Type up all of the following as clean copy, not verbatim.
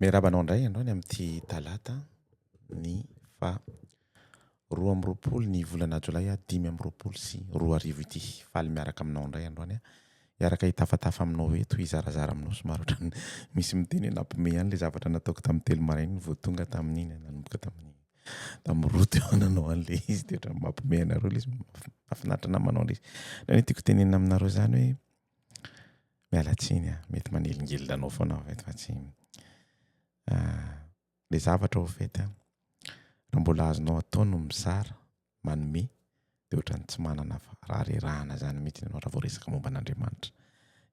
Miarahaba anao indray androany amin'ity talata ny faha 22 ny volana jolay 2025 ity. Faly miaraka aminao indray androany aho. Hiaraka hitafatafa aminao eto, hizarazara aminao somary ohatran'ny misy miteny hoe nampime ihany ilay zavatra nataoko tamin'ny telo maraina iny vao tonga tamin'iny, nanomboka tamin'ny tamin'ny roa teo nanao an'ilay izy dia ohatran'ny mampime anareo ilay izy, mahafinaritra anahy manao an'ilay izy. Ny tiako tenenina aminareo izany hoe miala tsiny ah, mety manelingelina anao foana aho fa tsy le zavatra au fait an, raha mbola azonao atao no mizara, manome dia ohatran'ny tsy manana raharerahana zany mihitsy ianao raha vao resaka momba an'Andriamanitra.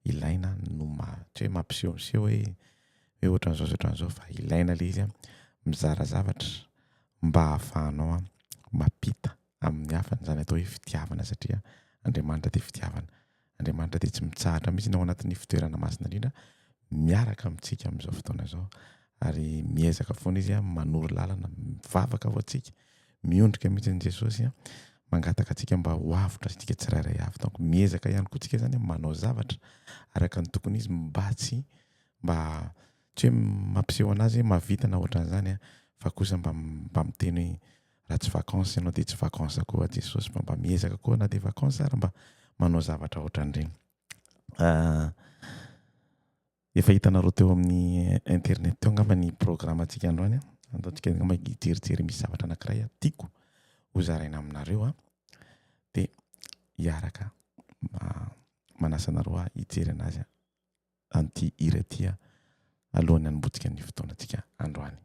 Ilaina no ma- tsy hoe mampisehoseho hoe hoe ohatran'izao sy ohatran'izao fa ilaina le izy an, mizara zavatra mba ahafahanao an mampita amin'ny hafa an'izany atao hoe fitiavana satria Andriamanitra dia fitiavana. Andriamanitra dia tsy mitsahatra mihitsy ao anatin'ny fitoerana masina indrindra miaraka amintsika amin'izao fotoana izao ary miezaka foana izy manoro lalana, mivavaka ho antsika, miondrika mihitsy an'i Jesosy mangataka antsika mba ho avotra isika tsirairay avy. Donc miezaka ihany koa tsika zany manao zavatra araka ny tokony izy mba tsy mba tsy hoe mampiseho anazy hoe mahavita na ohatran'izany fa kosa mba mba miteny hoe Raha tsy vacances ianao dia tsy vacances koa Jesosy fa mba miezaka koa na dia vacances ary mba manao zavatra ohatran'ireny. Ah, efa hitanareo teo amin'ny internet teo angamba ny programme-ntsika androany. Andaontsika angamba hijerijery misy zavatra anankiray tiako hozaraina aminareo a. Dia hiaraka manasa anareo aho hijery anazy an'ity hira ity alohan'ny hanombotsika ny fotoanantsika androany.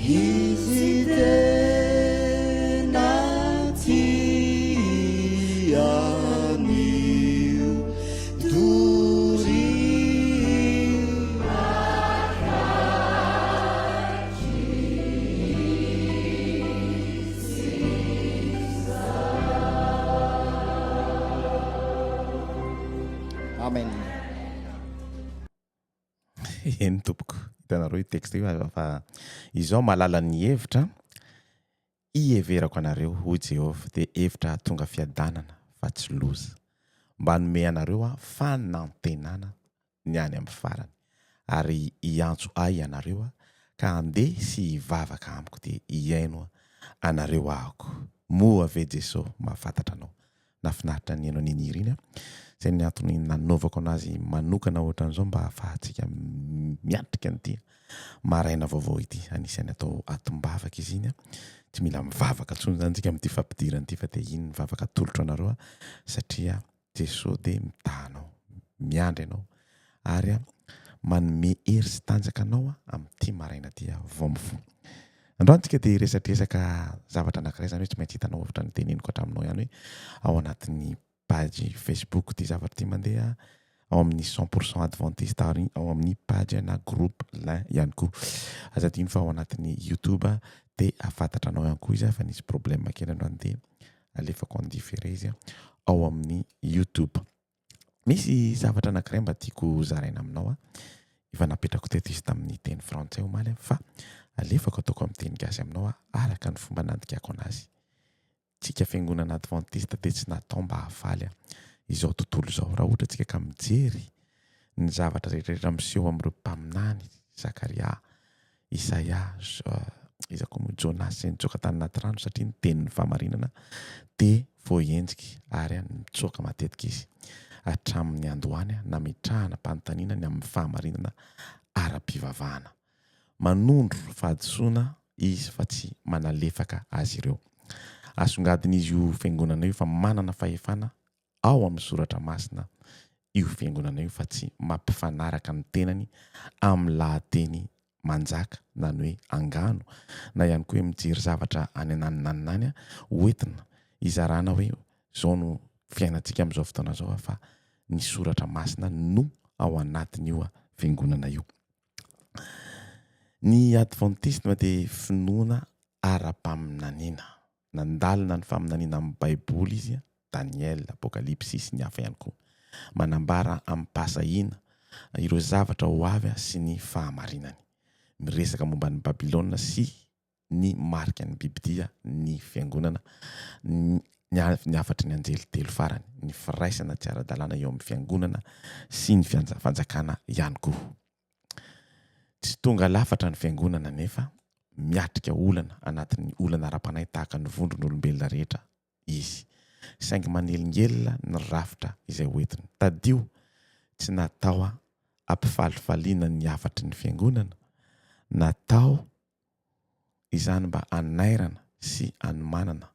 Izy tena tia anio doria. Amen. Eny tompoko, hitanareo io texte io fa izao mahalala ny hevitra iheverako anareo hoy Jehovah dia hevitra hahatonga fiadanana fa tsy loza, mba hanome anareo aho fanantenana ny any amin'ny farany, ary hiantso ahy ianareo ka handeha sy hivavaka amiko dia hihaino anareo ahoko. Moa ve Jesoa mahafantatra anao? Nahafinaritra nihaino an'iny hira iny aho. Izay ny antony nanaovako anazy manokana ohatran'izao mba hahafahantsika miatrika an'ity maraina vaovao ity. Anisan'ny atao atom-bavaka izy iny. Tsy mila mivavaka intsony izany tsika amin'ity fampidirana ity fa dia iny ny vavaka atolotro anareo satria Jesoa dia mitaha anao, miandry anao ary manome hery sy tanjaka anao amin'ity maraina ity vao mifoha. Androany tsika dia hiresadresaka zavatra anankiray izany hoe tsy maintsy hitanao ohatra ny teneniko hatraminao ihany hoe ao anatin'ny page Facebook ity zavatra ity mandeha, ao amin'ny 100% adventiste ary ao amin'ny page na groupe lin ihany koa. Aza adino fa ao anatin'ny YouTube dia hahafantatra anao ihany koa izy fa nisy problème kely androany dia alefako en différé izy ao amin'ny YouTube. Misy zavatra anankiray mba tiako zaraina aminao a. Efa napetrako teto izy tamin'ny teny frantsay omaly fa alefako ataoko amin'ny teny gasy aminao araka ny fomba nandikako anazy. Tsika fiangonana adventiste dia tsy natao mba hahafaly izao tontolo izao. Raha ohatra tsika ka mijery ny zavatra rehetra miseho amin'ireo mpaminany, Zakaria, Isaia, iza koa moa, Jonasy izay nitsoaka tany anaty rano satria niteny ny fahamarinana dia voahenjika ary nitsoaka matetika izy. Hatramin'ny andohany nametrahana mpanontaniana ny amin'ny fahamarinana ara-pivavahana. Manondro fahadisoana izy fa tsy manalefaka azy ireo. Asongadin'izy io fiangonana io fa manana fahefana ao amin'ny soratra masina io fiangonana io fa tsy mampifanaraka ny tenany amin'ny lahateny manjaka na ny hoe angano na ihany koa hoe mijery zavatra any ananonanona any hoentina hizarana hoe izao no fiainantsika amin'izao fotoana izao fa ny soratra masina no ao anatin'io fiangonana io. Ny adventisme dia finoana ara-paminaniana. Nandalina ny faminaniana amin'ny Baiboly izy, Daniela, Apokalypsy sy ny hafa ihany koa. Manambara amim-pahasahiana ireo zavatra ho avy sy ny fahamarinany. Miresaka momba an'i Babylona sy ny marika ny bibidia ny fiangonana, ny ny hafatry ny anjely telo farany, ny firaisana tsy ara-dalàna eo amin'ny fiangonana sy ny fanjakana ihany koa. Tsy tonga lafatra ny fiangonana nefa miatrika olana anatin'ny olana ara-panahy tahaka ny vondron'olombelona rehetra izy. Saingy manelingelina ny rafitra izay hoentiny. Tadidio, tsy natao hampifalifaliana ny hafatry ny fiangonana, natao izany mba hanairana sy hanomanana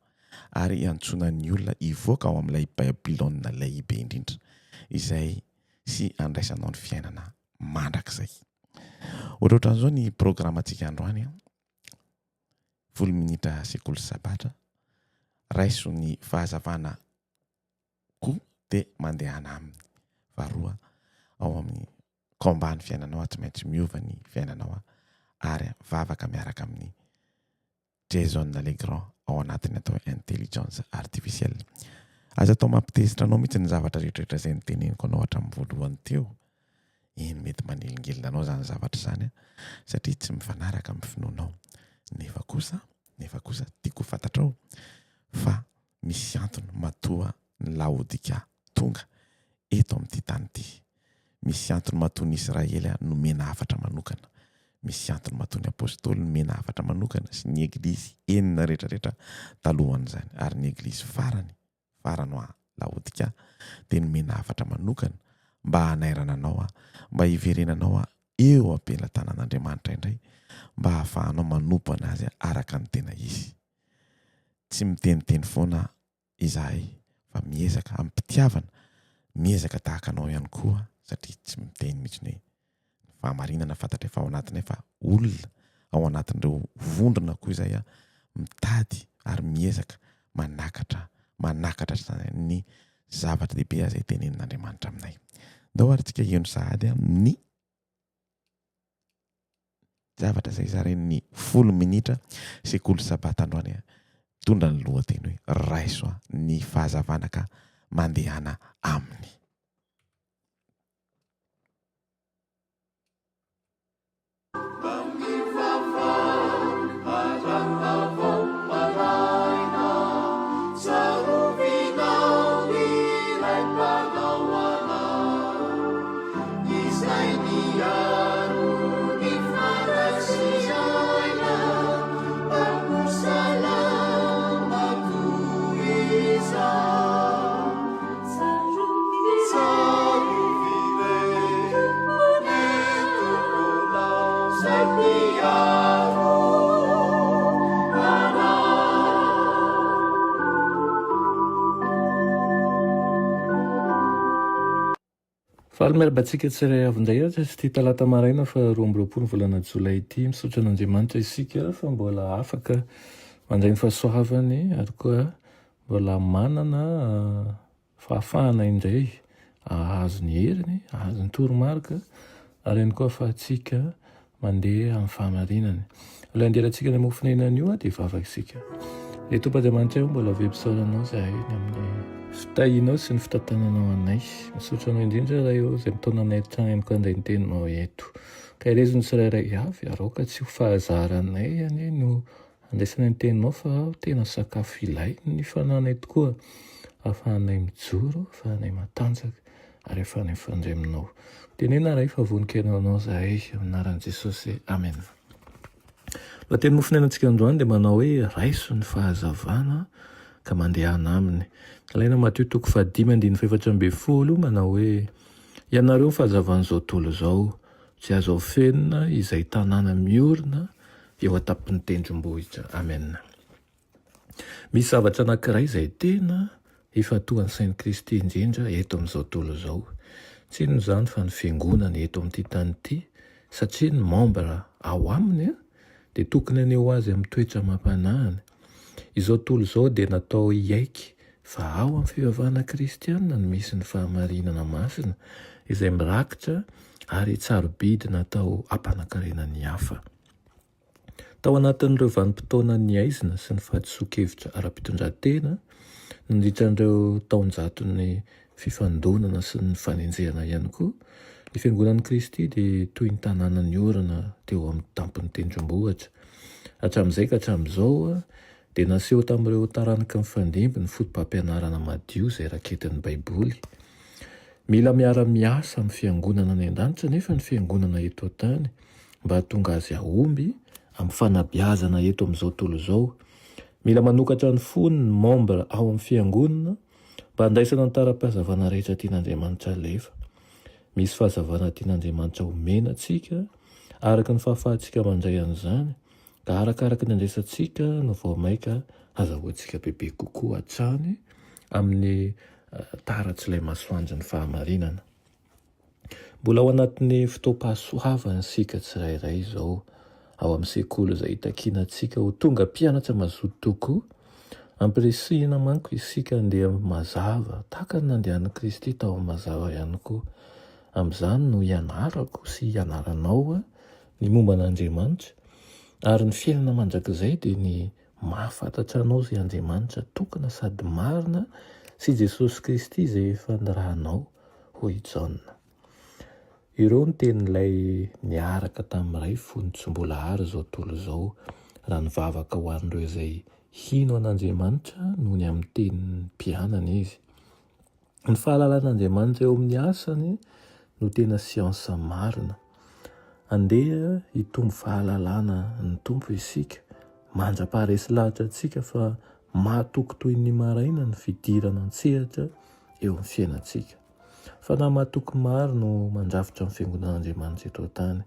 ary hiantsoana ny olona hivoaka ao amin'ilay Babylona Lehibe indrindra, izay sy handraisanao ny fiainana mandrakizay. Ohatrohatran'izao ny programantsika androany, folo minitra sekoly sabatra, raiso ny fahazavana koa dia mandehana aminy. Faharoa, ao amin'ny combat ny fiainanao, tsy maintsy miova ny fiainanao ary vavaka miaraka amin'ny Jason Legrand ao anatin'ny atao hoe intelligence artificielle. Aza atao mampitezitra anao mihitsy ny zavatra rehetrarehetra izay noteneniko anao hatramin'ny voalohany teo. Eny, mety manelingelina anao izany zavatra izany satria tsy mifanaraka amin'ny finoanao. Nefa kosa, nefa kosa tiako ho fantatrao fa misy antony matoa ny Laodika tonga eto amin'ity tany ity. Misy antony matoa ny Israely nomena hafatra manokana. Misy antony matoa ny Apostoly nomena hafatra manokana sy ny Eglizy enina rehetrarehetra talohan'izany. Ary ny Eglizy farany, farany hoa, Laodika, dia nomena hafatra manokana mba hanairana anao, mba hiverenanao eo am-pelatanan'Andriamanitra indray, mba hahafahanao manompo an'Azy araka ny tena izy. Tsy miteniteny foana izahay fa miezaka amim-pitiavana, miezaka tahaka anao ihany koa satria tsy miteny mihitsy ny hoe ny fahamarinana fantatray fa ao anatinay fa olona. Ao anatin'ireo vondrona koa izay mitady ary miezaka manakatra manakatra hatrany ny zavatra lehibe izay tenenin'Andriamanitra aminay. Ndao ary tsika heno sahady ny zavatra izay zarain'ny folo minitra sekoly sabata androany mitondra ny lohateny hoe raiso ny fahazavana ka mandehana aminy. Faly miarahaba antsika tsirairay avy indray aho ity talata maraina faha 22 ny volana jolay ity. Misaotra an'Andriamanitra isika fa mbola afaka mandray ny fahasoavany ary koa mbola manana Fahafahana indray hahazo ny heriny, hahazo ny toromarika, ary ihany koa ahafahantsika mandeha amin'ny fahamarinany. Ilay andehanantsika any Mofon'aina anio dia hivavaka isika. Ry Tompo Andriamanitra o, mbola velom-pisaorana Anao izahay ny amin'ny fitahianao sy ny fitantananao anay. Misaotra Anao indrindra Ray o, izay mitaona anay hatrany ihany koa handray ny teninao eto. Ka herezo ny tsirairay avy, ary aoka tsy ho fahazaranay anie no Andraisana ny teninao fa tena sakafo ilain'ny fanahinay tokoa ahafahanay mijoro, ahafahanay matanjaka ary ahafahanay mifandray aminao. Tenena Ray fa vonon-kena ho anao izahay amin'ny anaran'i Jesosy. Amen. Lohateny mofonainantsika androany dia manao hoe raiso ny fahazavana ka mandehana aminy. Alaina Matio toko fahadimy andininy fahefatra ambin'ny folo manao hoe ianareo ny fahazavan'izao tontolo izao, tsy azo afenina izay tanàna miorina eo an-tampon'ny tendrombohitra. Amen. Misy zavatra anankiray izay tena ifantohan'ny sain'i Kristy indrindra eto amin'izao tontolo izao. Tsy inona izany fa ny fiangonana eto amin'ity tany ity, satria ny membre ao aminy dia tokony haneho azy amin'ny toetra amam-panahiny. Izao tontolo izao dia natao hiaiky fa ao amin'ny fivavahana kristiana no misy ny fahamarinana masina izay mirakitra ary tsarobidy natao hampanankarena ny hafa. Tao anatin'ireo vanim-potoanan'ny haizina sy ny fahadisoan-kevitra ara-pitondran-tena, nandritra an'ireo taonjaton'ny fifandonana sy ny fanenjehana ihany koa, ny Fiangonan'i Kristy dia toy ny tanàna niorina teo amin'ny tampon'ny tendrombohitra. Hatramin'izay ka hatramin'izao, dia naseho tamin'ireo taranaka mifandimby ny fotopampianarana madio izay raketin'ny Baiboly. Mila miara-miasa amin'ny Fiangonana any an-danitra anefa ny Fiangonana eto an-tany mba hahatonga azy hahomby amin'ny fanabeazana eto amin'izao tontolo izao. Mila manokatra ny fony ny membre ao amin'ny Fiangonana mba handraisana ny tara-pahazavana rehetra tian'Andriamanitra alefa. Misy fahazavana tian'Andriamanitra omena antsika araka ny fahafahantsika mandray an'izany, ka arakaraka ny andraisantsika no vao mainka hazahoantsika bebe kokoa hatrany amin'ny taratr'ilay masoandron'ny fahamarinana. Mbola ao anatin'ny fotoam-pahasoavana isika tsirairay izao, ao amin'ny sekoly izay itakiana antsika ho tonga mpianatra mazoto tokoa. Ampirisihina manko isika handeha amin'ny mazava, tahaka ny nandehan'i Kristy tao amin'ny mazava ihany koa. Amin'izany no hianarako sy hianaranao ny momba an'Andriamanitra, ary ny fiainana mandrakizay dia ny mahafantatra anao izay Andriamanitra tokana sady marina sy Jesosy Kristy izay efa nirahanao. hoy i Jaona. Ireo no tenin'ilay niaraka tamin'ny Ray fony tsy mbola àry izao tontolo izao, raha nivavaka ho an'ireo izay hino an'Andriamanitra noho ny amin'ny tenin'ny mpianany izy. Ny fahalalan'Andriamanitra eo amin'ny asany no tena siansa marina. Andeha hitombo fahalalana ny Tompo isika, mandra-paharesy lahatra antsika fa mahatoky toy ny maraina ny fidirana an-tsehatra eo amin'ny fiainantsika. Fanahy mahatoky maro no mandrafitra ny Fiangonan'Andriamanitra eto an-tany,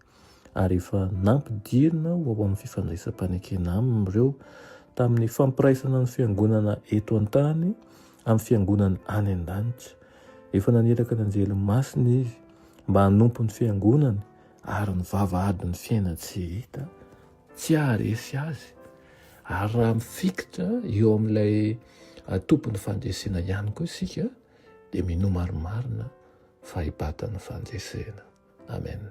ary efa nampidirina ho ao amin'ny fifandraisam-panekena aminy ireo tamin'ny fampiraisana ny Fiangonana eto an-tany amin'ny Fiangonana any an-danitra. Efa naniraka ny anjely masina Izy mba hanompo ny Fiangonany ary ny vavahadin'ny fiainan-tsy hita. tsy haharesy azy. Ary raha mifikitra eo amin'ilay tompon'ny fandresena ihany koa isika dia minoa marimarina fa hibata ny fandresena. Amen.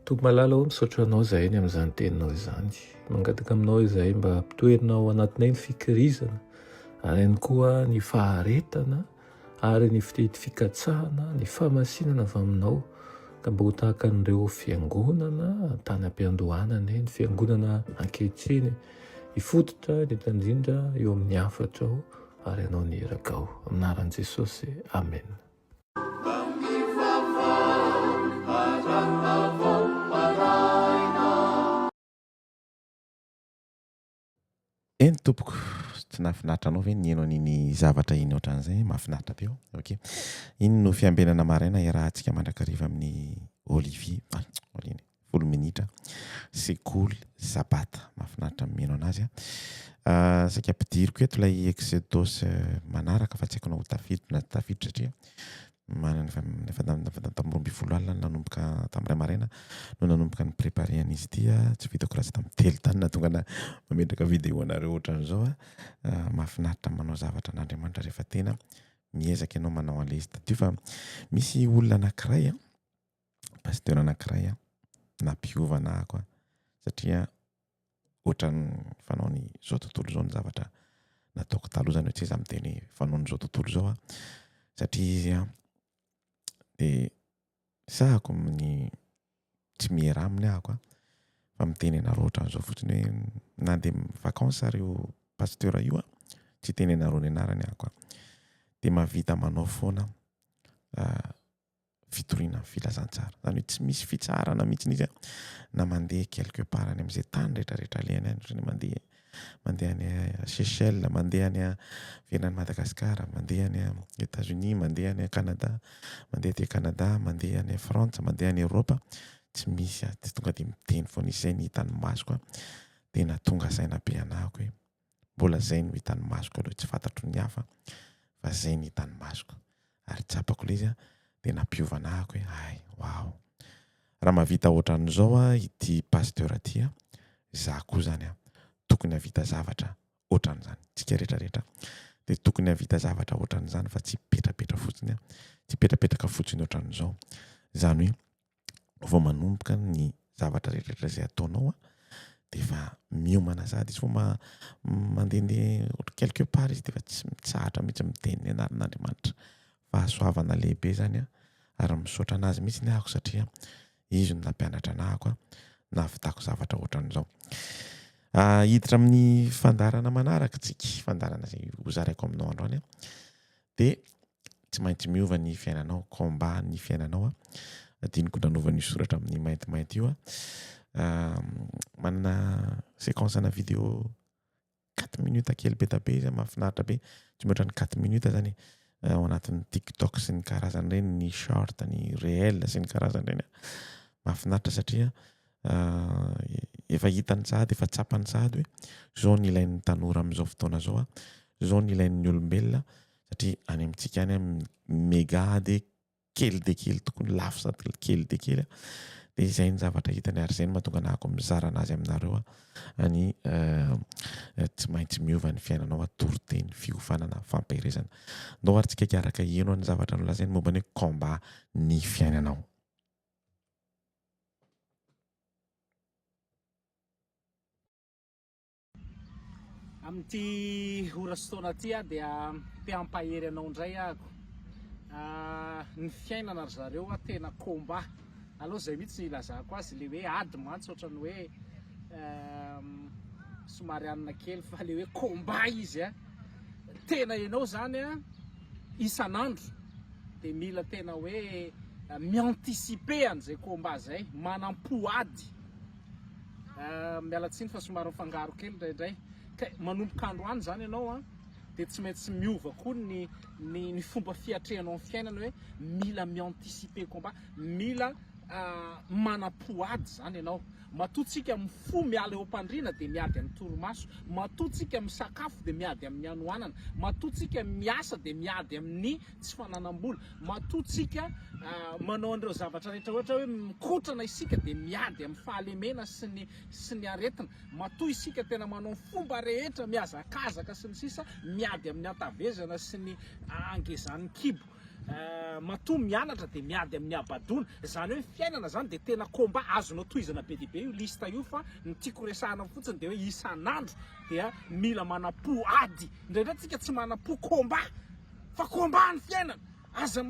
Tompo malala ô, misaotra anao izahay ny amin'izany teninao izany. Mangataka aminao izahay mba hampitoerina ao anatinay ny fikirizana ary ihany koa ny faharetana ary ny fikatsahana ny fahamasinana avy aminao ka mba ho tahaka an'ireo fiangonana tany am-piandohana anie ny fiangonana ankehitriny hifototra indrindra indrindra eo amin'ny hafatrao ary hanao ny irakao. Amin'ny anaran'i Jesosy, amena. Eny tompoko, tsy nahafinaritra anao ve ny nihaino an'iny zavatra iny ohatran'izay? Mahafinaritra be io. Ok. Iny no fiambenana maraina iarahantsika mandrakariva amin'ny Olivier. Ah, Olivier. Folo minitra. Sekoly Sabata. Mahafinaritra ny miheno anazy. Ah, saika ampidiriko eto ilay Exodus eh, manaraka fa tsy haiko na ho tafiditra na tsy tafiditra satria Manana efa efa tamin'ny 12 alina no nanomboka tamin'ny iray maraina no nanomboka ny préparer an'izy ity a, tsy vitako raha tsy tamin'ny telo tany nahatonga ana mametraka vidéo anareo ohatran'izao a. Ah, mahafinaritra manao zavatra an'Andriamanitra rehefa tena miezaka ianao manao an'ilay izy. Tadidio fa misy olona anankiray a, pasteur anankiray a, nampiova anahako a, satria ohatran'ny fanaony izao tontolo izao ny zavatra nataoko taloha zany hoe tsy iza miteny hoe fanaon'izao tontolo izao aho satria izy an de sahako ny tsy miera aminy ahako an fa miteny anareo ohatran'izao fotsiny hoe na de vacances ary io pasteur io an tsy hiteny anareo ny anarany ahako an de mahavita manao foana fitoriana ny filazantsara. Izany hoe tsy misy fitsaharana mihitsy izy na mandeha quelque part any amin'izay tany rehetrarehetra alehany any, ohatran'ny hoe mandeha mandeha any Seychelles, mandeha any miverina any Madagasikara, mandeha any Etats-Unis, mandeha any Canada, mandeha aty Canada, mandeha any Frantsa, mandeha any Eoropa, tsy misy tsy tonga dia miteny foana izy, izay ny hitan'ny masoko an, tena tonga saina be anahako hoe mbola zay no hitan'ny masoko aloha, tsy fantatro ny hafa fa zay ny hitan'ny masoko ary tsapako ilay izy an, dia nampiova anahako hoe hay, waouh, raha mahavita ohatran'izao an ity pasteur ity an, za koa zany an tokony hahavita zavatra ohatran'izany, tsika rehetra rehetra dia tokony hahavita zavatra ohatran'izany fa tsy hipetrapetra fotsiny an, tsy hipetrapetraka fotsiny ohatran'izao, izany hoe vao manomboka ny zavatra rehetra izay ataonao dia efa miomana sahady izy vao mandehandeha quelque part izy dia efa tsy mitsahatra mihitsy miteny ny anaran'Andriamanitra. Fahasoavana lehibe izany ary misaotra an'azy mihitsy ny ahako satria izy no nampianatra anahako nahavitako zavatra ohatran'izao. Ah, hiditra amin'ny fandaharana manaraka tsika, fandaharana izay hozaraiko aminao androany dia tsy maintsy miova ny fiainanao, combat ny fiainanao a. Adinoko nanova ny soratra amin'ny maintimainty io a. Manana séquence ana vidéo 4 minutes kely be da be izy, mahafinaritra be, tsy mihoatra ny 4 minutes zany ao anatin'ny TikTok sy ny karazany ireny, ny short, ny réel sy ny karazany ireny. Mahafinaritra satria efa hitany sahady, efa tsapany sahady hoe zao ny ilain'ny tanora amin'izao fotoana izao, zao ny ilain'ny olombelona satria any amintsika any amin'ny mega dia kely dia kely tokoa ny lafo sady kely dia kely dia izay ny zavatra hitany ary izay no mahatonga anahako mizara anazy aminareo any tsy maintsy miova ny fiainanao toriteny fiofanana fampiherezana ndao ary tsika hiaraka heno ny zavatra nolazainy momba ny hoe combat ny fiainanao. Amin'ity ora sy taona ity aho dia te hampahery anao indray ahako. Ah, ny fiainana ry zareo ah, tena combat. Aleo izay mihitsy no ilazako azy, le hoe ady mantsy ohatran'ny hoe somary anona kely fa le hoe combat izy ah. Tena ianao zany ah, isan'andro dia mila tena hoe mi-anticiper an'izay combat izay, manam-po ady. Miala tsiny fa somary mifangaro kely indraindray. Ka manomboka androany izany ianao an, dia tsy maintsy miova koa ny ny ny fomba fiatrehanao ny fiainana hoe mila mi-anticiper combat, mila. Manam-po ady izany ianao. Matoa tsika mifoha miala eo am-pandriana dia miady amin'ny torimaso. Matoa tsika misakafo dia miady amin'ny hanoanana. Matoa tsika miasa dia miady amin'ny tsy fananam-bola. Matoa tsika manao an'ireo zavatra rehetra ohatra hoe mikotrana isika dia miady amin'ny fahalemena sy ny sy ny aretina. Matoa isika tena manao ny fomba rehetra mihazakazaka sy ny sisa miady amin'ny hatavezana sy ny hangezan'ny kibo. Matoa mianatra dia miady amin'ny habadoana. Izany hoe ny fiainana izany dia tena combat. Azonao tohizana be dia be io liste io fa ny tiako resahana fotsiny dia hoe isan'andro dia mila manam-po ady. Indraindray tsika tsy manam-po combat fa combat ny fiainana. Aza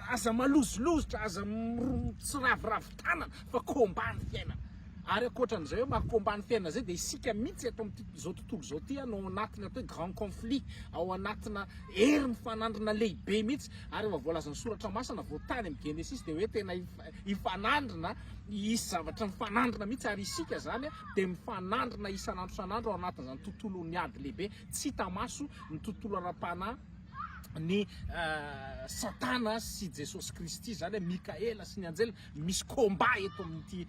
aza malozolozotra, aza tsy raviravy tanana fa combat ny fiainana. Ary ankoatran'izay hoe maha combat ny fiainana izay dia isika mihitsy eto amin'ity izao tontolo izao ity no ao anatina atao hoe grand conflit, ao anatina hery mifanandrina lehibe mihitsy. Ary efa voalazan'ny soratra masina vao tany amin'ny Genesisy dia hoe tena hifanandrina, hisy zavatra mifanandrina mihitsy ary isika izany dia mifanandrina isan'andro isan'andro ao anatin'izany tontolon'ny ady lehibe tsy hita maso, ny tontolo ara-panahy. ny Satana sy Jesosy Kristy izany hoe Mikaela sy ny anjely misy combat eto amin'ity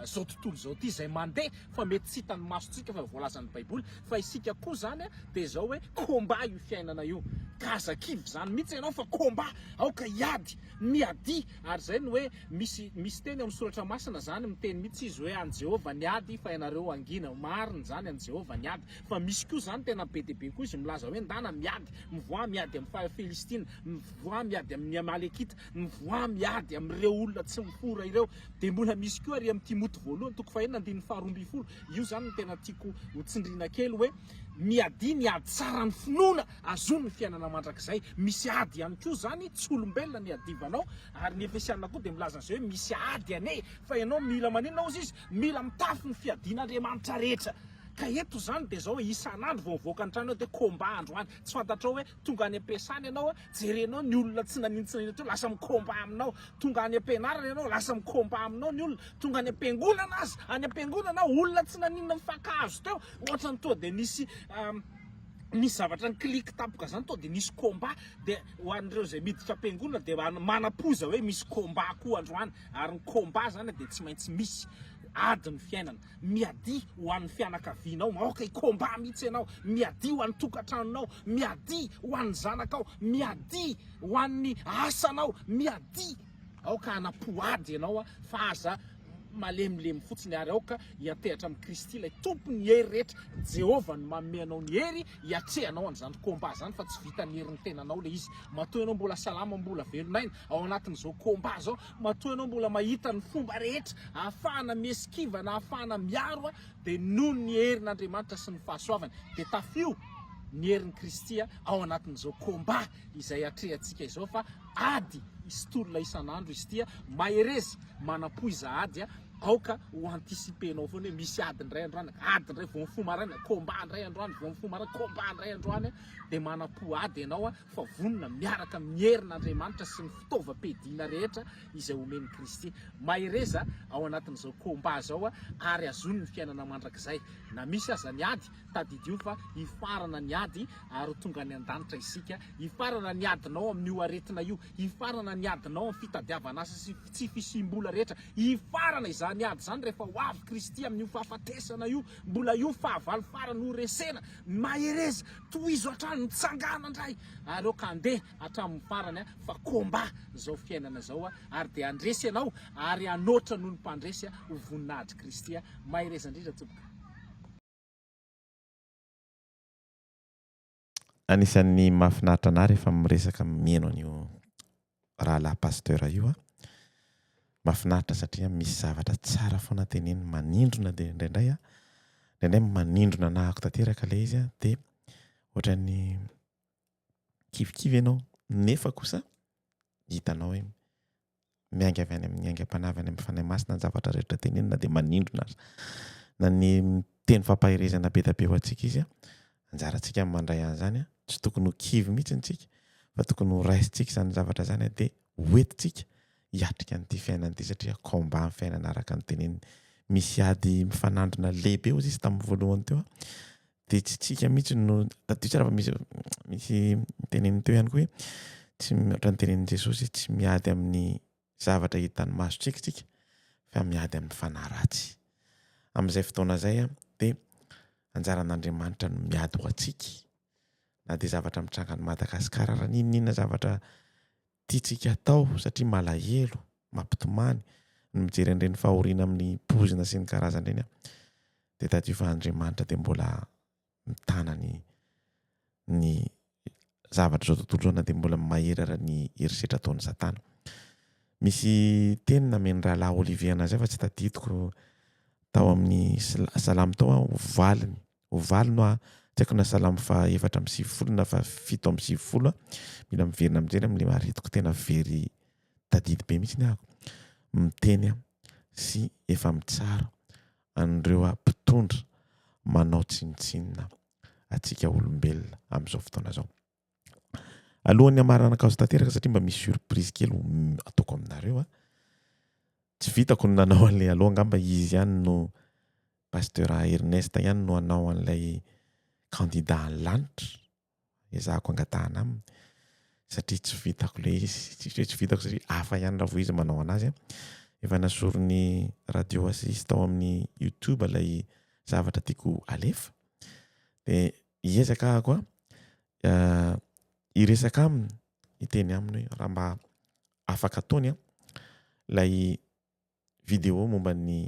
zao tontolo izao ity izay mandeha fa mety tsy hitan'ny masontsika fa voalazan'ny Baiboly fa isika koa izany dia izao hoe combat io fiainana io ka aza kivy izany mihitsy ianao fa combat aoka hiady miadia ary izay no hoe misy misy teny ao amin'ny soratra masina izany miteny mihitsy izy hoe an'i Jehovah ny ady fa ianareo hangina marina izany an'i Jehovah ny ady Fa misy koa izany tena be dia be koa izy milaza hoe ndana miady, mivoaha miady amin'ny faha Filistina, mivoaha miady amin'ny Amalekita, mivoaha miady amin'ireo olona tsy mifora ireo. Dia mbola misy koa ary amin'ny Timoty voalohany toko fahenina andininy faha 12, io izany no tena tiako ho tsindriana kely hoe miadia ny ady tsara ny finoana azony ny fiainana mandrakizay. Misy ady ihany koa izany, tsy olombelona ny iadivanao, ary ny Efesiana koa dia milaza an'izay hoe misy ady anie fa ianao mila maninona hozy izy? Mila mitafy ny fiadian'Andriamanitra rehetra. Ka eto izany dia izao hoe isan'andro vao mivoaka ny trano dia combat androany. Tsy fantatrao hoe tonga any am-piasana ianao, jerenao ny olona tsy naninona tsy naninona teo lasa mi-combat aminao. Tonga any am-pianarana ianao lasa mi-combat aminao ny olona. Tonga any am-piangonana aza, any am-piangonana olona tsy naninona mifankahazo teo, ohatran'ny toa dia nisy nisy zavatra ni-click tampoka izany toa dia nisy combat. Dia ho an'ireo izay miditra am-piangonana dia manam-poza hoe misy combat koa androany. Ary ny combat izany dia tsy maintsy misy. Ady ny fiainana. Miadia ho an'ny fianakavianao, aoka hi combat mihitsy ianao, miadia ho an'ny tokantranonao, miadia ho an'ny zanakao, miadia ho an'ny asanao, miadia. Aoka hanam-po ady ianao fa aza malemilemy fotsiny ary aoka hiantehatra amin'i Kristy ilay Tompon'ny hery rehetra. Jehovah no manome anao ny hery hiatrehanao an'izany combat izany fa tsy vitan'ny herin'ny tenanao ilay izy. Matoa ianao mbola salama, mbola velon'aina ao anatin'izao combat izao, Matoa ianao mbola mahita ny fomba rehetra ahafahana miesikiva na ahafahana miaro dia noho ny herin'Andriamanitra sy ny fahasoavany. Dia tafio ny herin'i Kristy ao anatin'izao combat izay atrehantsika izao fa ady sy tolona isan'andro izy ity. Mahereza, manampoiza ady, aoka ho anticiper-nao foana hoe misy ady indray androany, ady indray vao mifoha maraina, combat indray androany, vao mifoha maraina, combat indray androany, dia manampo ady ianao. fa vonona miaraka amin'ny herin'Andriamanitra sy ny fitaovam-piadiana rehetra izay omen'i Kristy. Mahereza ao anatin'izao combat izao ary azony ny fiainana mandrakizay. Na misy aza ny ady, tadidio fa hifarana ny ady ary ho tonga any an-danitra isika. Hifarana ny adinao amin'io aretina io, hifarana ny adinao amin'ny fitadiavana asa sy tsy fisiam-bola rehetra. Hifarana izany ady izany rehefa ho avy Kristy amin'io fahafatesana io. Mbola io fahavalo farany ho resena. Mahereza, tohizo hatrany, mitsangàna indray ary aoka handeha hatramin'ny farany fa combat izao fiainana izao ary dia handresy ianao ary hanoatra noho ny mpandresy ho voninahitr'i Kristy. Mahereza indrindra tompoko. Anisan'ny mahafinaritra anah rehefa miresaka mihaino an'io rahalahy pasteur io aho. Mahafinaritra satria misy zavatra tsara foana teneniny, manindrona dia indraindray a, indraindray manindrona anahako tanteraka ilay izy a, dia ohatran'ny kivikivy ianao nefa kosa hitanao hoe miainga avy any amin'ny aingam-panahy avy any amin'ny Fanahy Masina ny zavatra rehetra tenenina na dia manindrona aza. Na ny miteny fampaherezana be dia be ho antsika izy, anjarantsika ny mandray an'izany, tsy tokony ho kivy mihitsy isika fa tokony ho raisintsika izany zavatra izany dia hoentintsika hiatrika an'ity fiainana ity satria combat ny fiainana araka ny teneniny. Misy ady mifanandrina lehibe hozy izy tamin'ny voalohany teo dia tsy tsika mihitsy no tadidio tsara fa misy misy teneniny teo ihany koa hoe tsy ohatran'ny tenenin'i Jesosy hoe tsy miady amin'ny zavatra hitan'ny masontsika isika. fa miady amin'ny fanahy ratsy. Amin'izay fotoana izay dia anjaran'Andriamanitra no miady ho antsika. Na dia zavatra mitranga any Madagasikara ara n'inon'inona zavatra tiantsika atao satria malahelo, mampitomany ny mijery an'ireny fahoriana amin'ny poizina sy ny karazany ireny dia tadidio fa Andriamanitra dia mbola mitana ny ny zavatra izao tontolo izao na dia mbola mahery ara ny herisetra ataon'i Satana. Misy teny namen'ny rahalahy Olivier anazy fa tsy tadidiko tao amin'ny salamo tao ho valiny ho valiny hoa tsy haiko na salamo faha 94 na faha 97 mila miverina mijery amin'ilay aretiko tena very tadidy be mihitsy ny ahako miteny sy efa mitsara an'ireo mpitondra manao tsinontsinona antsika olombelona amin'izao fotoana izao. Alohan'ny hamaranako azy tanteraka satria mba misy surprise kely ataoko aminareo a. Tsy vitako ny nanao an'ilay aloha angamba izy ihany no Pasteur Ernest ihany no hanao an'ilay candidat any lanitra. Ezahako angatahana aminy satria tsy vitako ilay izy. Tsy hoe tsy vitako satria hafa ihany raha vao izy manao anazy. Efa nasorin'ny radio Asis tao amin'ny YouTube ilay zavatra tiako alefa. Dia hiezaka aho koa hiresaka aminy, hiteny aminy hoe raha mba afaka ataony ilay vidéo momba ny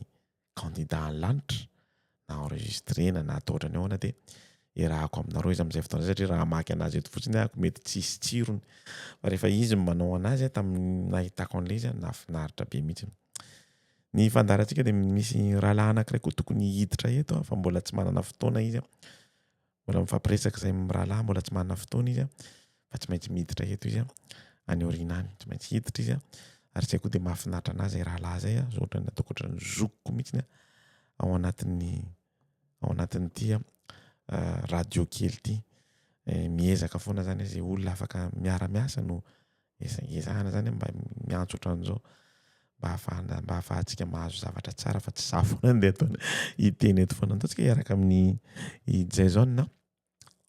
candidat any lanitra na enregistrena na atao ohatran'ny ahoana dia iarahako aminareo izy amin'izay fotoana izay satria raha hamaky anazy eto fotsiny aho mety tsy hisy tsirony fa rehefa izy no manao anazy tamin'ny nahitako an'ilay izy nahafinaritra be mihitsy. Ny fandaharantsika dia misy rahalahy anankiray koa tokony hiditra eto fa mbola tsy manana fotoana izy. Mbola mifampiresaka izay amin'ny rahalahy, mbola tsy manana fotoana izy fa tsy maintsy miditra eto izy any aoriana any, tsy maintsy hiditra izy ary izay koa dia mahafinaritra anazy izay rahalahy izay, zao ohatran'ny ataoko ohatran'ny zokiko mihitsy ao anatin'ny ao anatin'ity radio kely ity. Miezaka foana zany izay olona afaka miara-miasa no ezahana zany mba miantso ohatran'izao mba hahafahana mba hahafahantsika mahazo zavatra tsara fa tsy za foana andeha ataona hiteny eto foana. Ataontsika hiaraka amin'ny i Jason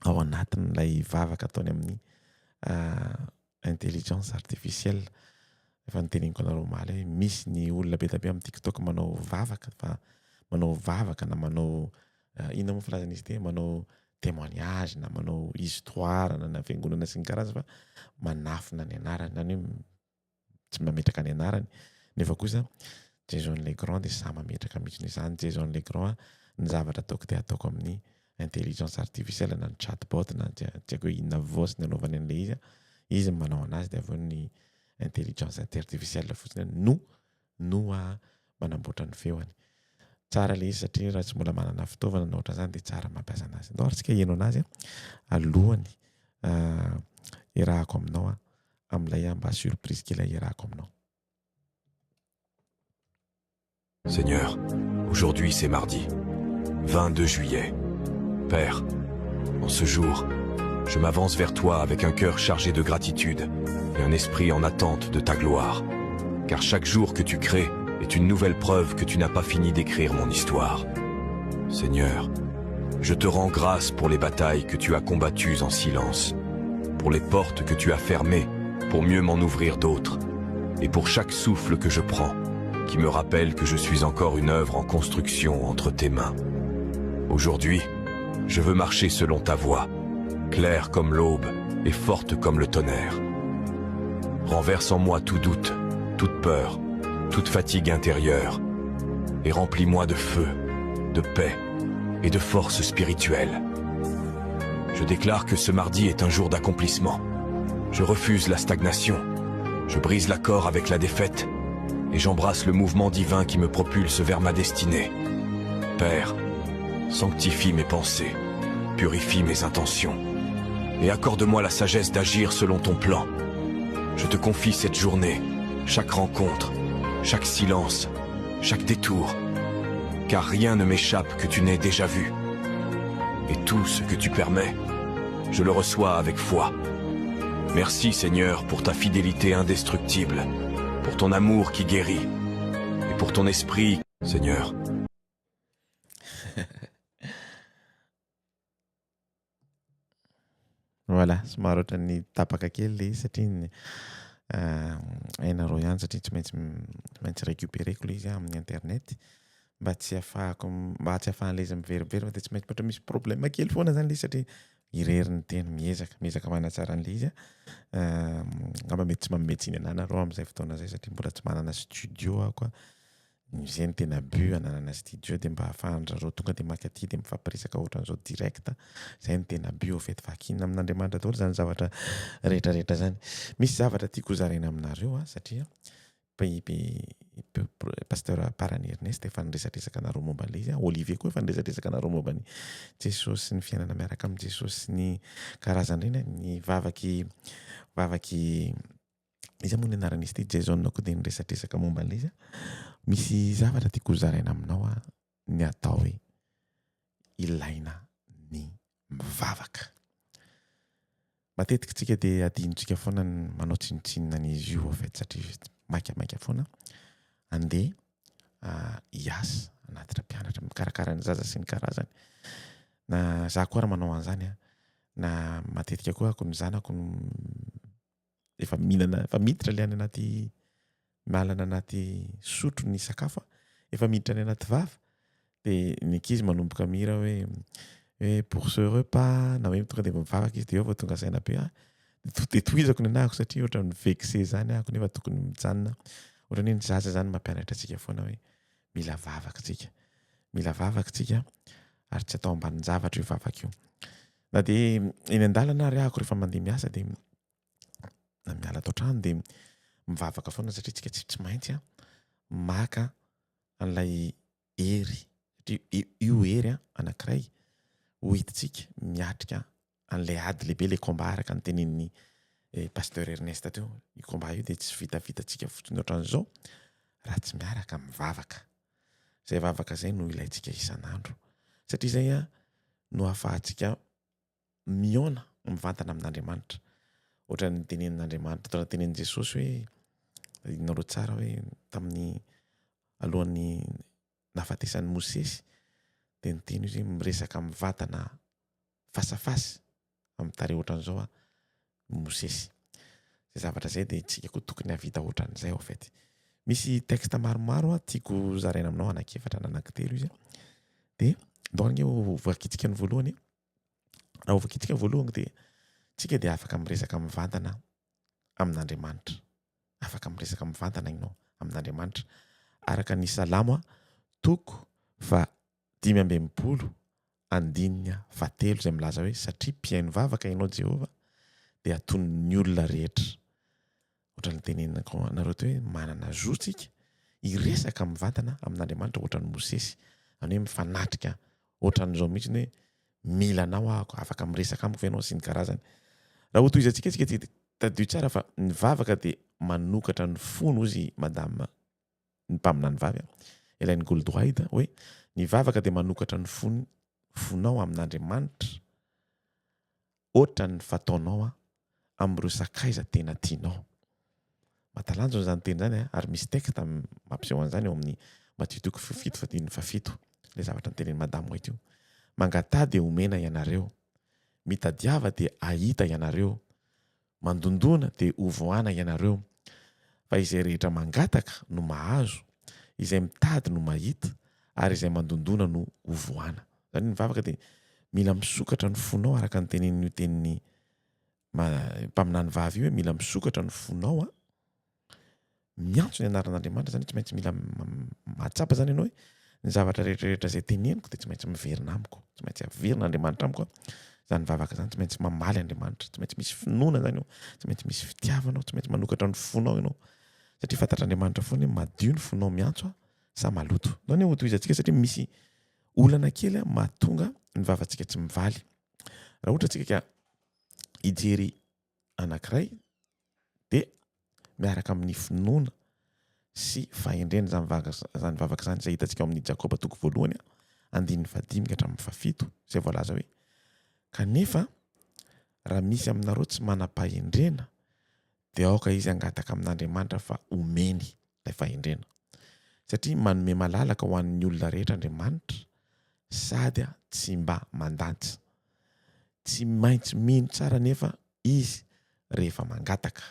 ao anatin'ilay vavaka ataony amin'ny intelligence artificielle. Efa noteneniko anareo omaly hoe misy ny olona be dia be amin'ny TikTok manao vavaka fa manao vavaka na manao inona moa filazan'izy ity manao témoignage na manao histoire na na fiangonana sy ny karazany fa manafina ny anarany zany hoe tsy mametraka ny anarany nefa kosa Jason Legrand dia sahy mametraka mihitsy izany Jason Legrand ny zavatra ataoko dia ataoko amin'ny intelligence artificielle na ny chatbot na tsy haiko hoe inona voice ny anaovany an'ilay izy izy no manao anazy dia avy eo ny intelligence artificielle fotsiny no no manamboatra ny feony. Tsara ilay izy satria raha tsy mbola manana fitaovana na ohatran'izany dia tsara mampiasa anazy. Ndao ary tsika heno anazy alohany iarahako aminao amin'ilay mba surprise kely iarahako aminao. Seigneur, aujourd'hui c'est mardi, 22 juillet. Père, en ce jour, je m'avance vers toi avec un cœur chargé de gratitude et un esprit en attente de ta gloire. Car chaque jour que tu crées est une nouvelle preuve que tu n'as pas fini d'écrire mon histoire. Seigneur, je te rends grâce pour les batailles que tu as combattues en silence, pour les portes que tu as fermées pour mieux m'en ouvrir d'autres, et pour chaque souffle que je prends, qui me rappelle que je suis encore une œuvre en construction entre tes mains. Aujourd'hui, je veux marcher selon ta voie, claire comme l'aube et forte comme le tonnerre. Renverse en moi tout doute, toute peur, toute fatigue intérieure, et remplis-moi de feu, de paix et de force spirituelle. Je déclare que ce mardi est un jour d'accomplissement. Je refuse la stagnation. Je brise l'accord avec la défaite et j'embrasse le mouvement divin qui me propulse vers ma destinée. Père, sanctifie mes pensées, purifie mes intentions et accorde-moi la sagesse d'agir selon ton plan. Je te confie cette journée, chaque rencontre, chaque silence, chaque détour, car rien ne m'échappe que tu n'aies déjà vu. Et tout ce que tu permets, je le reçois avec foi. Merci Seigneur pour ta fidélité indestructible, pour ton amour qui guérit, et pour ton esprit, Seigneur. Voilà, somary ohatran'ny tapaka kely ilay izy satria ny Hainareo ihany satria tsy maintsy tsy maintsy récupérer-ko ilay izy amin'ny internet mba tsy hahafahako mba tsy hahafahan'ilay izy miverimberina fa dia tsy maintsy ohatra misy problème kely foana zany ilay izy satria irery ny tena, miezaka, miezaka manatsara an'ilay izy aho. Angamba mety tsy manome tsiny anà nareo amin'izay fotoana izay satria mbola tsy manana studio aho koa. Izay no tena but hananana studio dia mba ahafahan-dry zareo tonga dia maka aty dia mifampiresaka ohatran'izao direct. Izay no tena but au fait fa ankinina amin'Andriamanitra daholo izany zavatra rehetra rehetra izany. Misy zavatra tiako hozaraina aminareo a satria Pasteur Parany Ernest efa niresadresaka anareo momba an'ilay izy, Olivier koa efa niresadresaka anareo momba ny Jesosy sy ny fiainana miaraka amin'i Jesosy sy ny karazany ireny, ny vavaky vavaky Iza moa ny anaran'izy ity? Jason koa dia niresadresaka momba an'ilay izy. Misy zavatra tiako hozaraina aminao a, ny atao hoe ilaina ny mivavaka. Matetika tsika dia adinontsika foana ny manao tsinontsinona an'izy io en fait satria maikamaika foana andeha hiasa, hanatitra mpianatra, mikarakara ny zaza sy ny karazany. Na za koa ary manao an'izany a, na matetika koa ako ny zanako no efa mihinana, efa miditra le any anaty mialana anaty sotro ny sakafo a, efa miditra any anaty vava de ny ankizy manomboka mihira hoe hoe pour ce repas na hoe tonga de mivavaka izy de eo vao tonga saina be ah, de tohizako ny anahako satria ohatran'ny vexé zany ahako nefa tokony mijanona, ohatran'ny hoe ny zaza zany mampianatra antsika foana hoe mila vavaka tsika, mila vavaka tsika ary tsy atao ambanin-javatra io vavaka io. Na dia eny an-dalana ary ahako rehefa mandeha miasa dia na miala ato an-trano dia mivavaka foana satria tsika tsy tsy maintsy maka an'ilay hery satria io hery anankiray ho entintsika miatrika an'ilay ady lehibe, ilay combat araka ny tenenin'ny Pasteur Ernest teo. Io combat io dia tsy vitavitantsika fotsiny ohatran'izao raha tsy miaraka mivavaka. Izay vavaka izay no ilaintsika isan'andro satria izay no ahafahantsika mihaona mivantana amin'Andriamanitra. Ohatran'ny tenenin'Andriamanitra, ohatran'ny tenenin'i Jesosy hoe ianareo tsara hoe tamin'ny alohan'ny nahafatesan'i Mosesy dia niteny izy hoe miresaka mivantana face à face amin'ny tarehy ohatran'izao aho Mosesy. Izay zavatra izay dia tsika koa tokony hahavita ohatran'izay au fait. Misy texte maromaro tiako zaraina aminao, anankiefatra na anankitelo izy. Dia ndao ange ho vakintsika ny voalohany. Raha ho vakintsika ny voalohany dia tsika dia afaka miresaka mivantana amin'Andriamanitra. Afaka miresaka mivantana ianao amin'Andriamanitra. Araka ny Salamo toko faha 65 andininy fahatelo izay milaza hoe satria mpihaino vavaka ianao Jehovah dia atonin'ny olona rehetra. Ohatran'ny teneniko anareo teo hoe manana zo tsika hiresaka mivantana amin'Andriamanitra ohatran'i Mosesy, izany hoe mifanatrika ohatran'izao mihitsy hoe mila anao aho, afaka miresaka amiko ve ianao sy ny karazany. Raha hotohizantsika tsika dia tadidio tsara fa ny vavaka dia manokatra ny fony hozy madame ny mpaminany vavy Ellen Goldwhite hoe ny vavaka dia manokatra ny fony fonao amin'Andriamanitra ohatran'ny fataonao amin'ireo sakaiza tena tianao. Mahatalanjona izany teny izany ary misy texte mampiseho an'izany eo amin'ny Matio toko fahafito andininy fahafito ilay zavatra notenenin'i Madame White io. Mangataha dia homena ianareo, mitadiava dia hahita ianareo, Mandondona dia hovohana ianareo, fa izay rehetra mangataka no mahazo, izay mitady no mahita, ary izay mandondona no hovohana. Izany hoe ny vavaka dia mila misokatra ny fonao araka ny tenenin'io tenin'ny mpaminany vavy io hoe mila misokatra ny fonao an. miantso ny anaran'Andriamanitra zany tsy maintsy mila mahatsapa zany ianao hoe ny zavatra rehetrarehetra izay teneniko dia tsy maintsy miverina amiko, tsy maintsy averina Andriamanitra amiko zany vavaka zany, tsy maintsy mamaly Andriamanitra, tsy maintsy misy finoana zany eo, tsy maintsy misy fitiavana ao, tsy maintsy manokatra ny fonao ianao satria fantatr'Andriamanitra foana hoe madio ny fonao miantso a sa maloto. Ndao anie hotohizantsika satria misy olana kely mahatonga ny vavantsika tsy mivaly. Raha ohatra tsika ka hijery anankiray dia miaraka amin'ny finoana sy fahendrena izany vavaka izany vavaka izany izay hitantsika ao amin'ny Jakoba toko voalohany andininy fahadimy ka hatramin'ny fahafito izay voalaza hoe kanefa raha misy aminareo tsy manam-pahendrena dia aoka izy hangataka amin'Andriamanitra fa omeny ilay fahendrena satria manome malalaka ho an'ny olona rehetra Andriamanitra sady tsy mba mandantsa Tsy maintsy mino tsara anefa izy rehefa mangataka.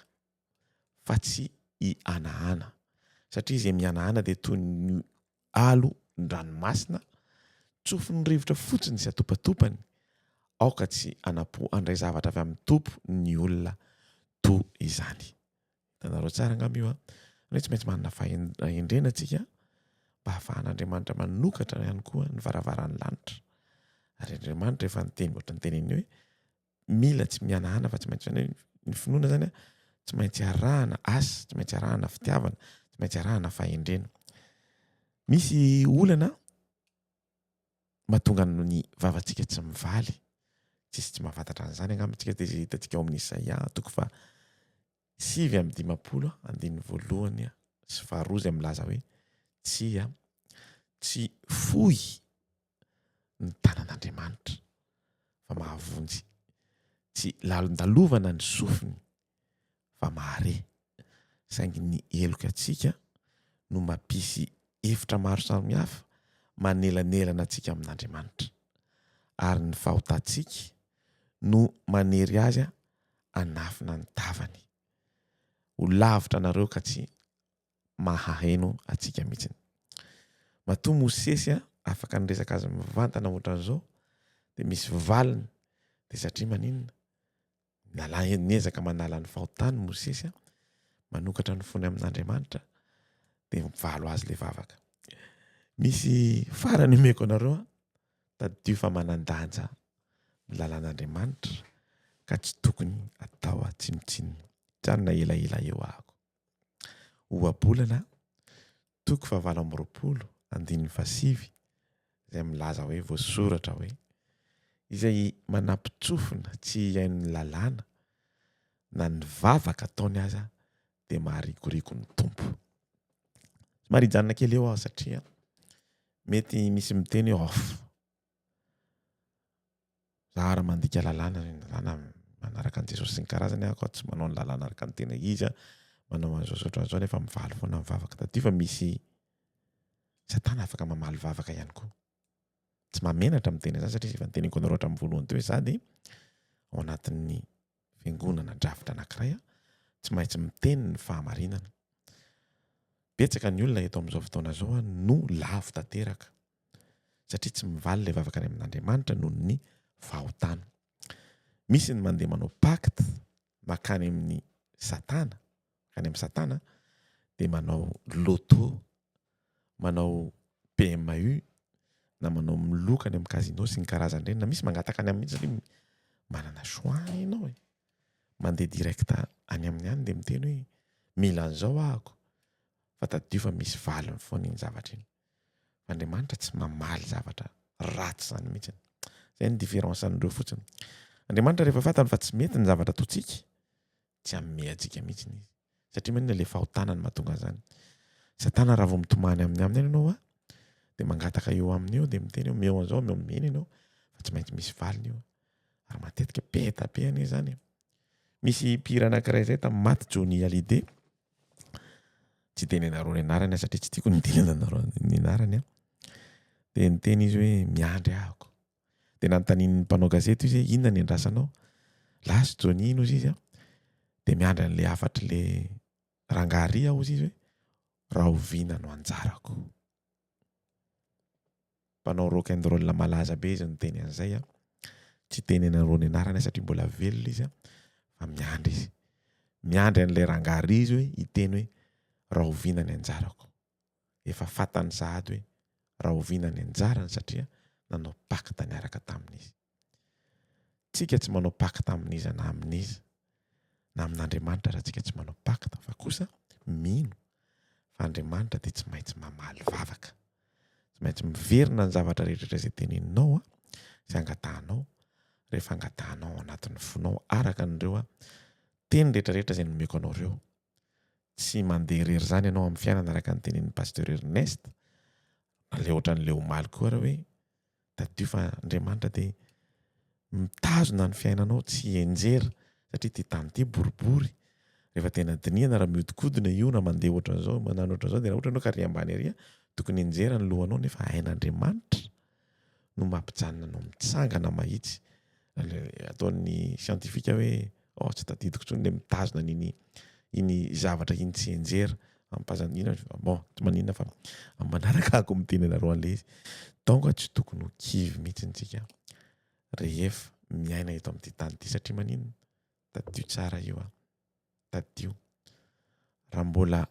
fa tsy hihanahana, satria izay mihanahana dia toy ny alon-dranomasina tsofin'ny rivotra fotsiny sy atopatopany, aoka tsy hanam-po handray zavatra avy amin'ny Tompo ny olona toa izany. Hitanareo tsara angamba io an! Izany hoe tsy maintsy manana fahendrena tsika mba hahafahan'Andriamanitra manokatra ihany koa ny varavaran'ny lanitra. Ary Andriamanitra efa niteny ohatran'ny teneniny hoe mila tsy mihanahana fa tsy maintsy zany hoe ny finoana zany a tsy maintsy arahana asa, tsy maintsy arahana fitiavana, tsy maintsy arahana fahendrena. Misy olana mahatonga ny vavantsika tsy mivaly. Tsisy tsy mahafantatra an'izany angamba tsika dia izay hitantsika ao amin'ny Isaia toko faha 59 andininy voalohany sy faharoa izay milaza hoe tsia tsy fohy ny tanan'Andriamanitra fa mahavonjy, tsy lalondalovana ny sofiny fa mahare, saingy ny heloka antsika no mampisy efitra maro samihafa manelanelana antsika amin'Andriamanitra, ary ny fahotantsika no manery azy hanafina ny tavany. Ho lavitra anareo ka tsy mahaheno antsika mihitsiny. Matoa Mosesy afaka niresaka azy mivantana ohatran'izao dia misy valiny dia satria maninona? Nala niezaka manala ny fahotany Mosesy manokatra ny fony amin'Andriamanitra dia mivalo azy le vavaka. Misy farany omeko anareo a, tadidio fa manan-danja ny lalàn'Andriamanitra ka tsy tokony atao tsinontsinona. Hijanona elaela eo ahako. Ohabolana, toko fahavalo amby 20, andininy fahasivy, izay milaza hoe voasoratra hoe, Izay manampin-tsofina tsy hihaino ny lalàna, na ny vavaka ataony aza dia maharikoriko ny Tompo. Somary hijanona kely eo aho satria mety misy miteny hoe off. Za ary mandika lalàna, ny lalàna manaraka an'i Jesosy sy ny karazany aho ka tsy manao ny lalàna araka ny tena izy aho, manao an'izao sy ohatran'izao nefa mivaly foana ny vavaka. Tadidio fa misy Satana afaka mamaly vavaka ihany koa. Tsy mahamenatra miteny an'izany satria efa niteneniko anareo hatramin'ny voalohany teo hoe za dia ao anatin'ny fiangonana drafitra anankiray aho, tsy maintsy miteny ny fahamarinana. Betsaka ny olona eto amin'izao fotoana izao no lavo tanteraka satria tsy mivaly ilay vavaka any amin'Andriamanitra noho ny fahotana. Misy ny mandeha manao pacte makany amin'ny satana, makany amin'ny satana dia manao loto, manao PMU na manao miloka any amin'ny casino sy ny karazany ireny na misy mangataka any aminy mihitsy satria manana choix ianao e. Mandeha direct any aminy any dia miteny hoe mila an'izao ahako fa tadidio fa misy valiny foana iny zavatra iny. Fa Andriamanitra tsy mamaly zavatra ratsy izany mihitsy. Izay ny différence an'ireo fotsiny. Andriamanitra rehefa fantany fa tsy mety ny zavatra ataontsika, tsy hanome antsika mihitsy izy. Satria maninona le fahotana no mahatonga an'izany. Satana raha vao mitomany aminy aminy any ianao a, dia mangataka eo aminy eo dia miteny hoe omeo an'izao, omeo omeny ianao fa tsy maintsy misy valiny io. Ary matetika be da be anie izany e. Misy mpihira anankiray izay tamin'ny maty Johnny Hallyday. Tsy tenenareo ny anarany aho satria tsy tiako ny tenenanareo ny anarany a. Dia niteny izy hoe miandry ahako. Dia nanontanian'ny mpanao gazety izy hoe inona ny andrasanao? Lasa Johnny iny hozy izy a. Dia miandry an'ilay hafatr'ilay rangahy ary aho hozy izy hoe rahoviana no anjarako. Mpanao rock and roll malaza be izy niteny an'izay a. Tsy tenenanareo ny anarany satria mbola velona izy a, fa miandry izy. Miandry an'ilay rangahy ary izy hoe hiteny hoe rahoviana ny anjarako. Efa fantany sahady hoe rahoviana ny anjarany satria nanao pacte niaraka taminy izy. Tsika tsy manao pacte amin'iza na amin'iza na amin'Andriamanitra raha tsika tsy manao pacte fa kosa mino fa Andriamanitra dia tsy maintsy mamaly vavaka. Tsy maintsy miverina ny zavatra rehetra izay teneninao sy angatahanao rehefa angatahanao ao anatin'ny fonao araka an'ireo teny rehetra rehetra izay nomeko anao ireo. Tsy mandeha irery izany ianao amin'ny fiainana araka ny tenenin'i Pasteur Ernest na le ohatran'le omaly koa ary hoe tadidio fa Andriamanitra dia mitazona ny fiainanao tsy hianjera satria ity tany ity boribory rehefa tena dinihana raha mihodinkodina io na mandeha ohatran'izao manano ohatran'izao dia raha ohatra ianao ka ary ambany ary tokony hianjera ny lohanao nefa hain'Andriamanitra no mampijanona anao mitsangana mahitsy ataon'ny scientifique hoe oh tsy tadidiko intsony le mitazona an'iny. iny zavatra iny tsy enjera ampazanina bon tsy maninona fa amin'ny manaraka ako miteny anareo an'le izy. Donc tsy tokony ho kivy mihitsy tsika rehefa miaina eto amin'ity tany ity satria maninona? Tadidio tsara io a. Tadidio. Raha mbola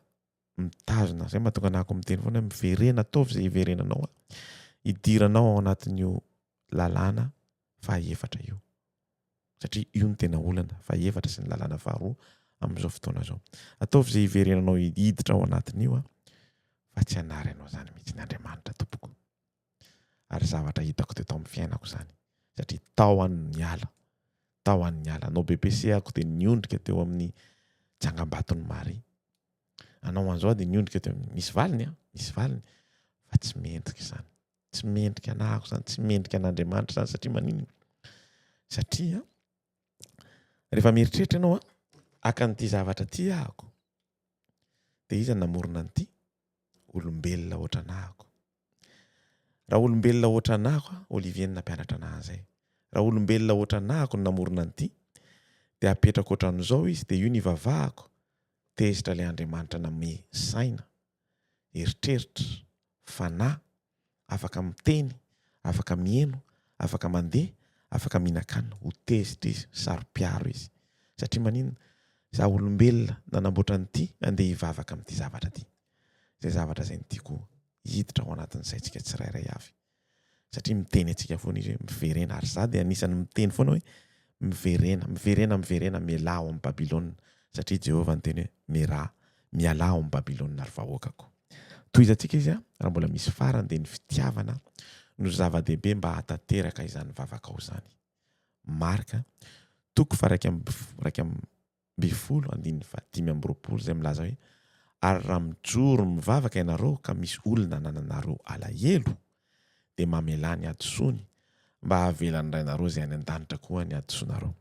mitazona, zay mahatonga anako miteny foana hoe miverena, ataovy izay hiverenanao a. Hidiranao ao anatin'io lalàna fahaefatra io. Satria io no tena olana, fahaefatra sy ny lalàna faharoa amin'izao fotoana izao. Ataovy izay hiverenanao hiditra ao anatin'io a, fa tsy hanary anao izany mihitsy ny Andriamanitra tompoko. Ary zavatra hitako teto amin'ny fiainako izany, satria tao aho no niala, tao aho no niala. Anao BPC ako dia niondrika teo amin'ny tsangambaton'i Maria. Anao an'izao aho dia niondrika teo amin'ny, misy valiny an, misy valiny, fa tsy mendrika izany. Tsy mendrika anahako izany, tsy mendrika an'Andriamanitra izany satria maninona? Satria rehefa mieritreritra ianao an, haka an'ity zavatra ity ahako, dia iza no namorona an'ity? Olombelona ohatran'ahako. Raha olombelona ohatran'ahako, Olivier no nampianatra anah an'izay. Raha olombelona ohatran'ahako no namorona an'ity, dia apetrako ohatran'izao izy, dia io no ivavahako, tezitra ilay Andriamanitra nanome saina, eritreritra, fanahy, afaka miteny, afaka miheno, afaka mandeha, afaka mihinan-kanina, ho tezitra izy, saro-piaro izy. Satria maninona? Za olombelona nanamboatra an'ity, andeha hivavaka amin'ity zavatra ity. Izay zavatra izay no tiako hiditra ao anatin'ny saintsika tsirairay avy. Satria miteny antsika foana izy hoe miverena, ary za dia anisan'ny miteny foana hoe miverena, miverena, miverena, mialà ao amin'i Babylona, satria Jehovah niteny hoe mialà, mialà ao amin'i Babylona ry vahoakako. Tohizantsika izy raha mbola misy farany dia ny fitiavana no zava-dehibe mba hahatanteraka izany vavakao izany. Marka, toko faha-11 andininy faha-25 izay milaza hoe ary raha mijoro mivavaka ianareo ka misy olona anananareo alahelo dia mamelà ny hadisoany mba hahavelan'ny Rainareo izay any an-danitra koa ny hadisoanareo.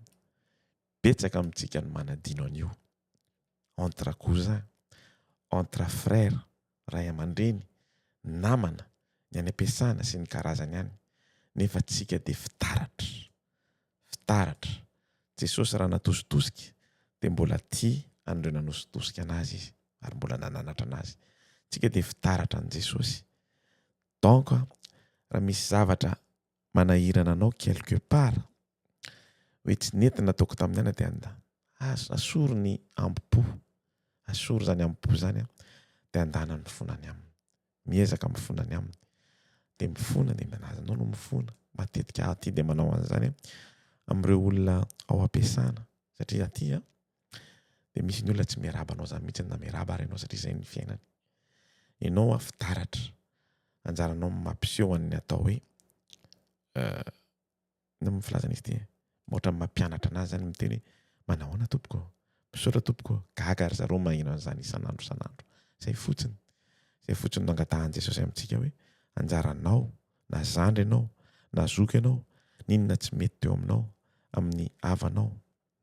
Betsaka amintsika no manadino an'io. Entre cousin, entre frère, ray aman-dreny, namana, ny any am-piasana sy ny karazany any. Nefa tsika dia fitaratra. Fitaratra. Jesosy raha natositosika dia mbola tia an'ireo nanositosika anazy izy ary mbola nananatra anazy. Tsika dia fitaratra an'i Jesosy. Donc raha misy zavatra manahirana anao quelque part hoe tsy nety nataoko tamin'ny ana dia anda asory ny ambo-po, asory izany ambo-po izany an, dia andana mifona any aminy, miezaka mifona any aminy, dia mifona dia manaza anao no mifona, matetika aho aty dia manao an'izany amin'ireo olona ao am-piasana satria aty an dia misy ny olona tsy miarahaba anao izany mihitsy na miarahaba ary ianao satria izay ny fiainany. Ianao a fitaratra, anjaranao mampiseho an'ny atao hoe inona moa filazana izy ity e? Ohatran'ny mampianatra anazy zany miteny hoe manahoana tompoko, misaotra tompoko, gaga ry zareo maheno an'izany isan'andro isan'andro. Izay fotsiny, izay fotsiny no angatahan'i Jesosy amintsika hoe anjaranao na zandry ianao na zoky ianao, n'inona tsy mety teo aminao, amin'ny havanao,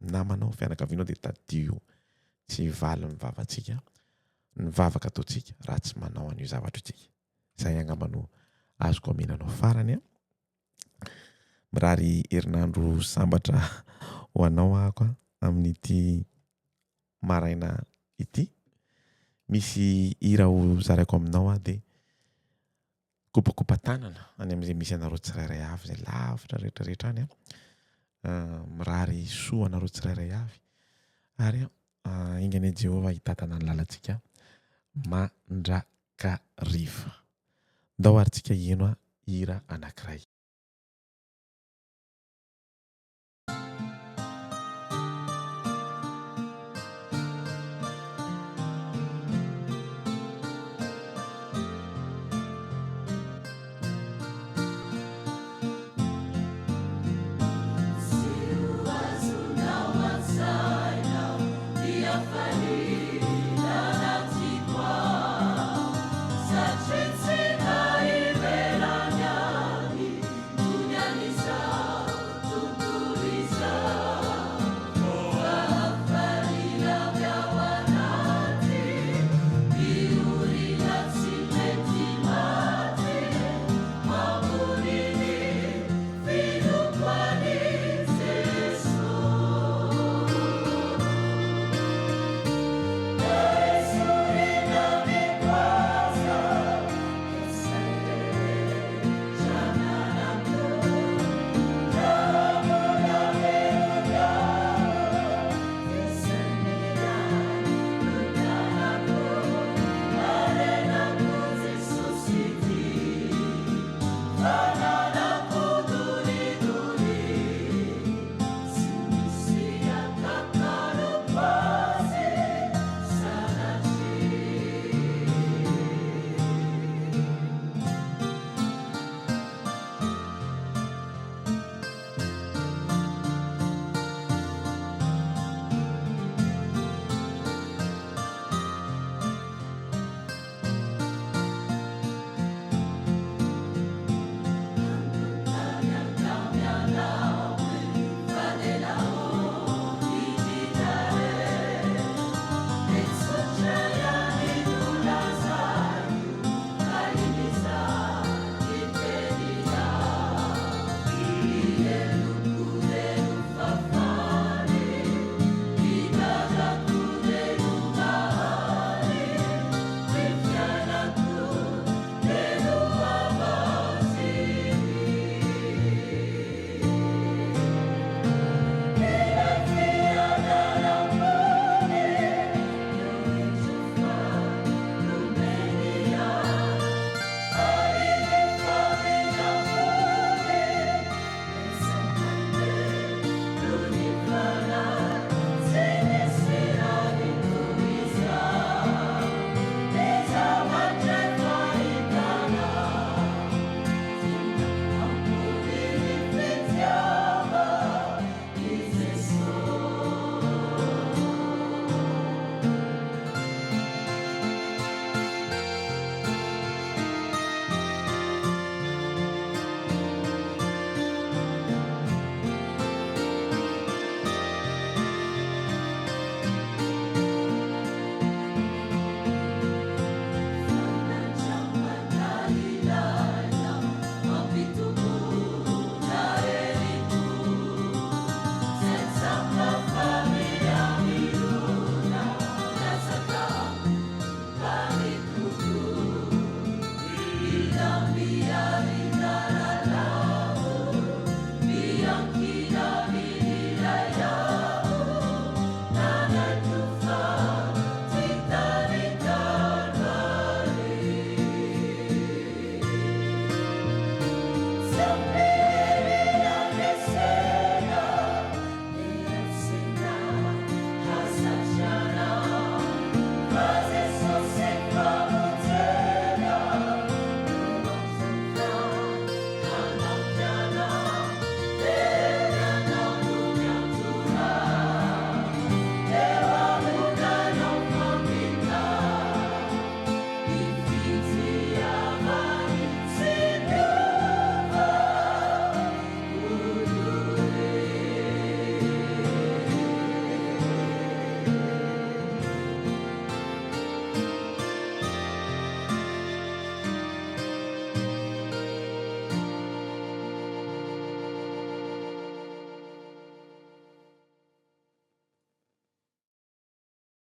namanao, fianakavianao dia tadidio tsy hivaly ny vavantsika, ny vavaka ataontsika raha tsy manao an'io zavatra io tsika. Izay angamba no azoko amena anao farany an. Mirary herinandro sambatra ho anao ahako amin'ity maraina ity. Misy hira ho zaraiko aminao aho dia kopakopa-tanana any amin'izay misy anareo tsirairay avy izay lavitra rehetra rehetra any an. Mirary soa anareo tsirairay avy ary enga anie Jehovah hitantana ny lalantsika mandrakariva. Ndao ary tsika hiheno hira anankiray.